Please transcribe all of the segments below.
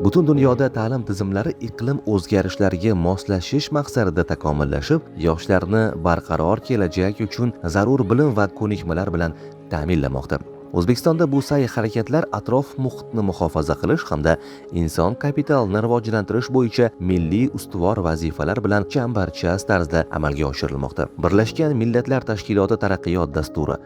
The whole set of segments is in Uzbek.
Butun dunyoda ta'lim tizimlari iqlim o'zgarishlariga moslashish maqsadida takomillashib, yoshlarni barqaror kelajak uchun zarur bilim va ko'nikmalar bilan ta'minlamoqda. O'zbekistonda bu sa'y-harakatlar atrof muhitni muhofaza qilish hamda inson kapitalini rivojlantirish bo'yicha milliy ustuvor vazifalar bilan chambarchas tarzda amalga oshirilmoqda. Birlashgan Millatlar Tashkiloti Taraqqiyot dasturi,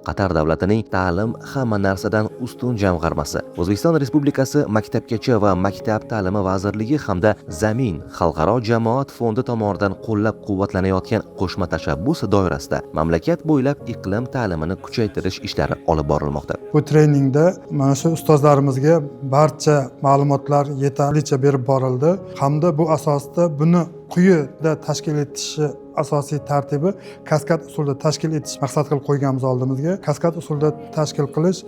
Qatar davlatining Ta'lim hamma narsadan ustun jamg'armasi, O'zbekiston Respublikasi Maktabgacha va maktab ta'limi vazirligi hamda Zamin xalqaro jamoat fondi tomonidan qo'llab-quvvatlanayotgan qo'shma tashabbus doirasida mamlakat bo'ylab iqlim ta'limini kuchaytirish ishlari olib borilmoqda. Bu treningda mana shu ustozlarimizga barcha ma'lumotlar yetarlicha berib borildi hamda bu asosda buni quyida tashkil etishi asosiy tartibi kaskad usulda tashkil etish maqsad qilib qo'yganmiz oldimizga. Kaskad usulda tashkil qilish,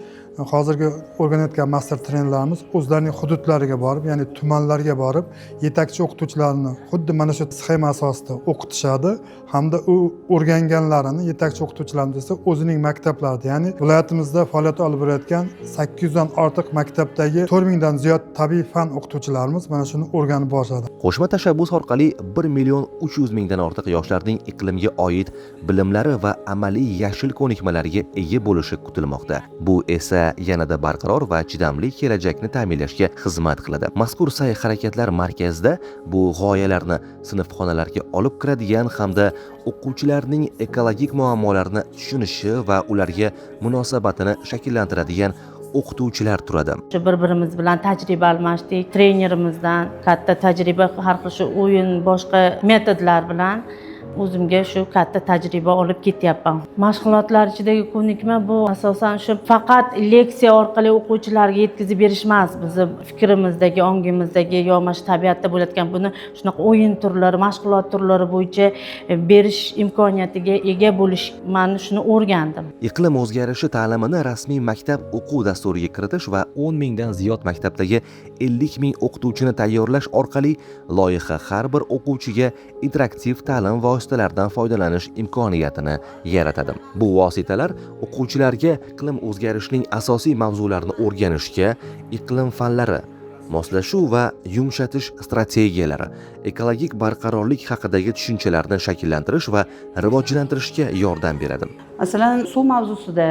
hozirgi o'rganayotgan master trenerlarimiz o'zlarining hududlariga borib, ya'ni tumanlarga borib, yetakchi o'qituvchilarni xuddi mana shu sxema asosida o'qitishadi hamda u o'rganganlarini yetakchi o'qituvchilarimiz esa o'zining maktablarida, ya'ni viloyatimizda faoliyat olib borayotgan 800dan ortiq maktabdagi 4000dan ziyod tabiiy fan o'qituvchilarimiz mana shuni o'rganib borishadi. Qo'shma tashabbus orqali 1 million 300 mingdan ortiq yoshlarning iqlimga oid bilimlari va amaliy yashil ko'nikmalariga ega bo'lishi kutilmoqda. Bu esa yanada barqaror va chidamli kelajakni ta'minlashga xizmat qiladi. Mazkur sa'y-harakatlar markazida bu g'oyalarni sinfxonalarga olib kiradigan hamda o'quvchilarning ekologik muammolarni tushunishi va ularga munosabatini shakllantiradigan o'qituvchilar turadi. Shu bir birimiz bilan tajriba almashdik. Trenerimizdan katta tajriba, har xil shu o'yin, boshqa metodlar bilan o'zimga shu katta tajriba olib ketyapman. Mashg'ulotlar ichidagi ko'nikma bu asosan shu faqat leksiya orqali o'quvchilarga yetkazib berish emas. Bizni fikrimizdagi, ongimizdagi yo mana shu tabiatda bo'layotgan buni shunaqa o'yin turlari, mashg'ulot turlari bo'yicha berish imkoniyatiga ega bo'lish, man shuni o'rgandim. Iqlim o'zgarishi ta'limini rasmiy maktab o'quv dasturiga kiritish va 10 mingdan ziyod maktabdagi 50 ming o'qituvchini tayyorlash orqali loyiha har bir o'quvchiga interaktiv ta'lim vositalaridan foydalanish imkoniyatini yaratadi. Bu vositalar o'quvchilarga iqlim o'zgarishining asosiy mavzularini o'rganishga, iqlim fanlari, moslashuv va yumshatish strategiyalari, ekologik barqarorlik haqidagi tushunchalarni shakllantirish va rivojlantirishga yordam beradi. Masalan, suv mavzusida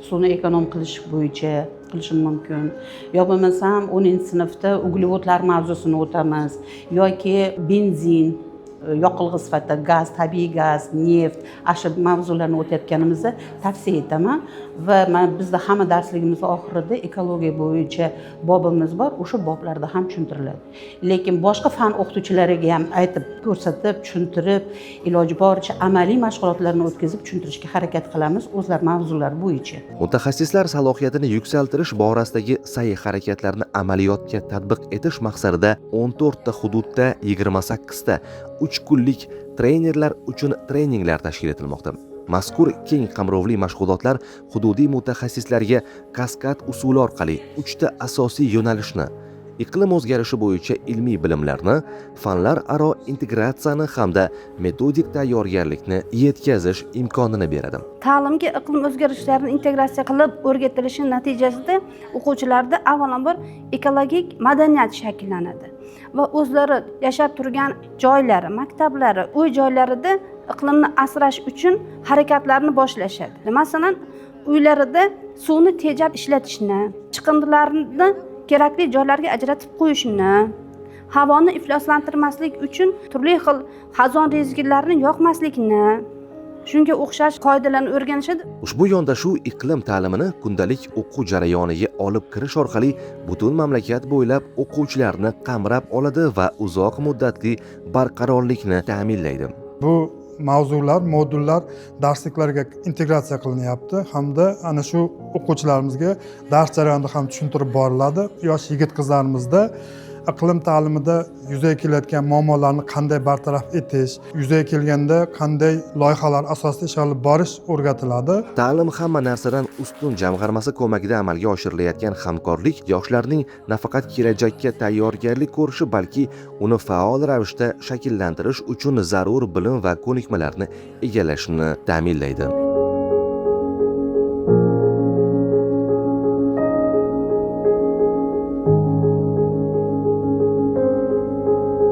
suvni ekonom qilish bo'yicha qilishim mumkin yo bo'lmasam 10-sinfda uglevodlar mavzusini o'tamiz yoki benzin, yoqilg'i sifatida gaz, tabiiy gaz, neft, ana shu mavzularni o'tayotganimizda tavsiya etaman. Va mana bizda hamma darsligimiz oxirida ekologiya bo'yicha bobimiz bor, o'sha boblarda ham tushuntiriladi. Lekin boshqa fan o'qituvchilariga ham aytib, ko'rsatib, tushuntirib, iloji boricha amaliy mashg'ulotlarni o'tkazib tushuntirishga harakat qilamiz o'zlar mavzular bo'yicha. Mutaxassislar salohiyatini yuksaltirish borasidagi sa'y-harakatlarni amaliyotga tatbiq etish maqsadida 14 ta hududda 28 ta 3 kunlik trenerlar uchun treninglar tashkil etilmoqda. Mazkur keng qamrovli mashg'ulotlar hududiy mutaxassislarga kaskad usuli orqali 3 ta asosiy yo'nalishni: iqlim o'zgarishi bo'yicha ilmiy bilimlarni, fanlararo integratsiyani hamda metodik tayyorgarlikni yetkazish imkonini beradi. Ta'limga iqlim o'zgarishlarini integratsiya qilib o'rgatilishi natijasida o'quvchilarda avvalambor ekologik madaniyat shakllanadi va o'zlari yashab turgan joylari, maktablari, uy joylarida iqlimni asrash uchun harakatlarni boshlashadi. Masalan, uylarida suvni tejab ishlatishni, chiqindilarni kerakli joylarga ajratib qo'yishni, havoni ifloslantirmaslik uchun turli xil xazon rezgilarni yoqmaslikni, shunga o'xshash qoidalarni o'rganishadi. Ushbu yondashuv iqlim ta'limini kundalik o'quv jarayoniga olib kirish orqali butun mamlakat bo'ylab o'quvchilarni qamrab oladi va uzoq muddatli barqarorlikni ta'minlaydi. Bu mavzular, modullar darsliklarga integratsiya qilinyapti hamda ana shu o'quvchilarimizga dars jarayonida ham tushuntirib boriladi. Yosh yigit qizlarimizda iqlim ta'limida yuzaga kelayotgan muammolarni qanday bartaraf etish, yuzaga kelganda qanday loyihalar asosida ish olib borish o'rgatiladi. Ta'lim hamma narsadan ustun jamg'armasi ko'magida amalga oshirilayotgan hamkorlik yoshlarning nafaqat kelajakka tayyorgarlik ko'rishi, balki uni faol ravishda shakllantirish uchun zarur bilim va ko'nikmalarni egallashini ta'minlaydi.